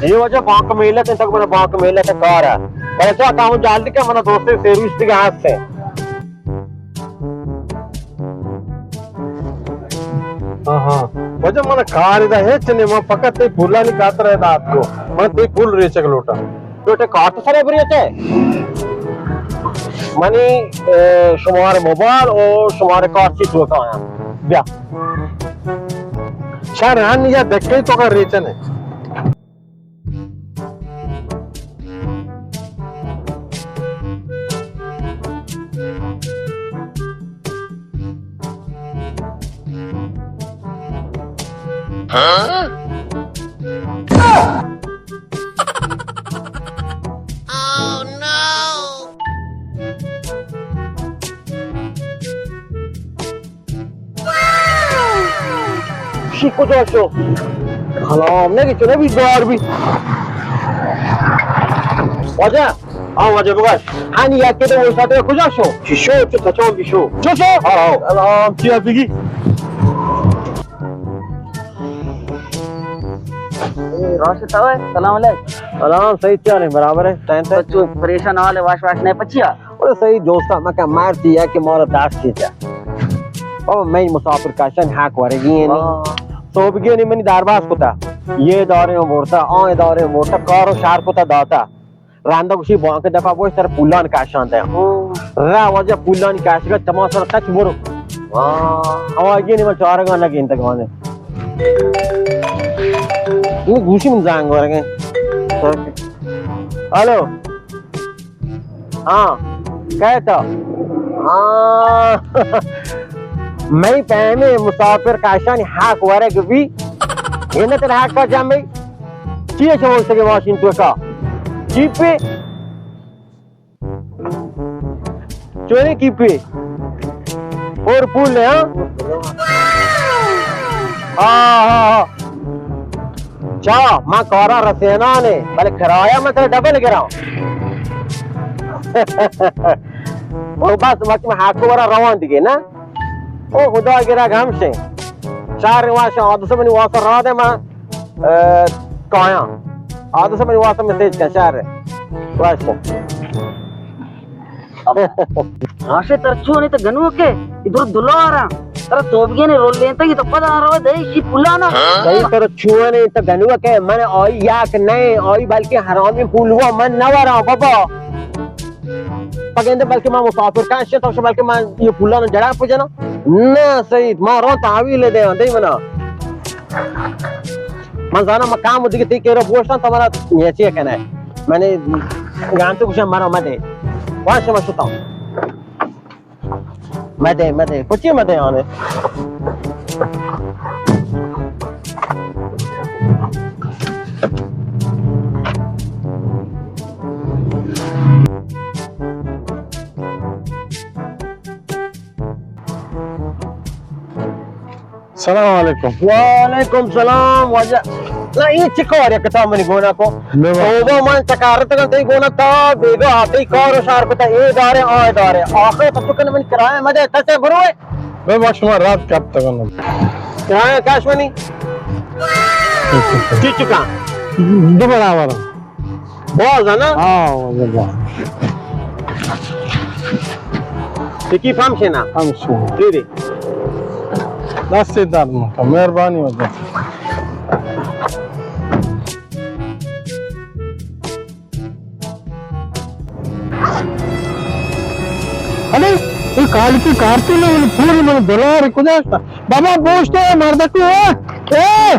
اے واجہ بانک میلت انت، تک من بانک میلت کار ہے۔ بلے تو کام جلدی کہ من دوستی سروس دیگہ ہستے۔ ہاں، ہاں۔ واجہ من کار ادا ہچ نہیں، من فقط تئی پولانی خاطر ادا آتکو۔ من تئی پول ریچگ لوٹاں۔ لوٹے کارت سرے بریتے۔ منی، اے، شمار موبائل او شمار کارت چی تو کا۔ بیا۔ شر ہن یا دکے تو کا ریچنے۔ شی کجا شو؟ کلام نہ کہ چلو بیدار بی۔ واجہ، ہاں واجہ بگش۔ ہانی یکی تو ویسا تو کجا شو؟ چی شو؟ چو کچان بی شو۔ چو شو؟ ہاں، ہاں۔ کلام چیا بگی؟ اے، راشد صاحب، سلام علیکم۔ سلام، صحیح چال ہے، برابر ہے، ٹائم تے۔ بچو، پریشان حال ہے، واش واش نہیں پچیا۔ او صحیح دوستا، مکہ مارتی ہے کہ مارا داشت کیتا۔ او میں مسافر کاشان حق ورگی ہے نہیں۔ ہاں۔ صبح گئے نہیں منی دارباز کتا۔ یہ ادارے ہوں بورتا، آن ادارے ہوں بورتا، کارو شار کتا داتا۔ رندا گوشی بانک دفعہ بوش تر پولان کاشان دے۔ ہاں۔ را واجہ پولان کاشگا تمام سر کچ برو۔ ہاں۔ آوازی نہیں من چارگا نہ گینتگ مانے۔ وہ گوشی من زنگ ورگے۔ الو۔ ہاں، کئے تو؟ ہاں۔ مئی پیمیں مسافر کاشانی حق ورگ بی۔ ہنہ تر حق کا جمعی۔ چیئے شما اوشتگے ماشین توکا؟ چیپے؟ چونے کیپے؟ اور پول ہے، ہاں؟ ہاں، ہاں، ہاں۔ چا، ما کارا رسینانے، بلے کرایہ ما ترا ڈبل گراں۔ او بس، وقت ما حق ورا روان دیگه، نا؟ او خدا گرا گم شے۔ چار واش آدس منی واسا را دے ما، اے، کایاں۔ آدس منی واسا میسج کن شہر۔ واش۔ آشے ترچو نے تو گنوکے، ادھر دلارا۔ ترا توبگے نے رول لینتا، یہ تو پدا رو دے، شی پولانا۔ بھائی ترچو نے تو گنوکے، من آئی یک نہیں، آئی بلکہ حرامی پولوا من نہ وراں بابا۔ پگندے بلکہ ما مسافر کاش تو بلکہ ما یہ پولانا جڑا پجنا۔ نہ سعید، ما رو تحویل دے، دے منا۔ من زاناں من کام دیگه تئی کرا بوشتاں تو منا نیچے کنے۔ من گانتو گوشاں مرا مدے۔ واش ما شتاں۔ مدے، مدے۔ کچی مدے آنے؟ سلام علیکم۔ وعلیکم سلام واجہ۔ نہ، اے چی کار یک تا منی گونا کو؟ بے بس۔ توبہ، من چکارت کن تئی گونا تا بیگا آتے کار و شار کتا، اے دارے، آ دارے۔ آخر تو کن منی کرایہ مدے، کسے بروے؟ بے بس، شما رات کپ تکن۔ کرایہ کاش منی؟ چی چکا؟ دو برابر۔ باز ہے نا؟ ہاں، باز۔ تکی پمپ ہے نا؟ پمپ ہے۔ دے دے۔ دست درد مکن، مہربانی واجہ۔ ارے، اے کالکی کارتی نے، پوری من دلار کجا؟ بابا، بوشتے مردکو، اے، اے،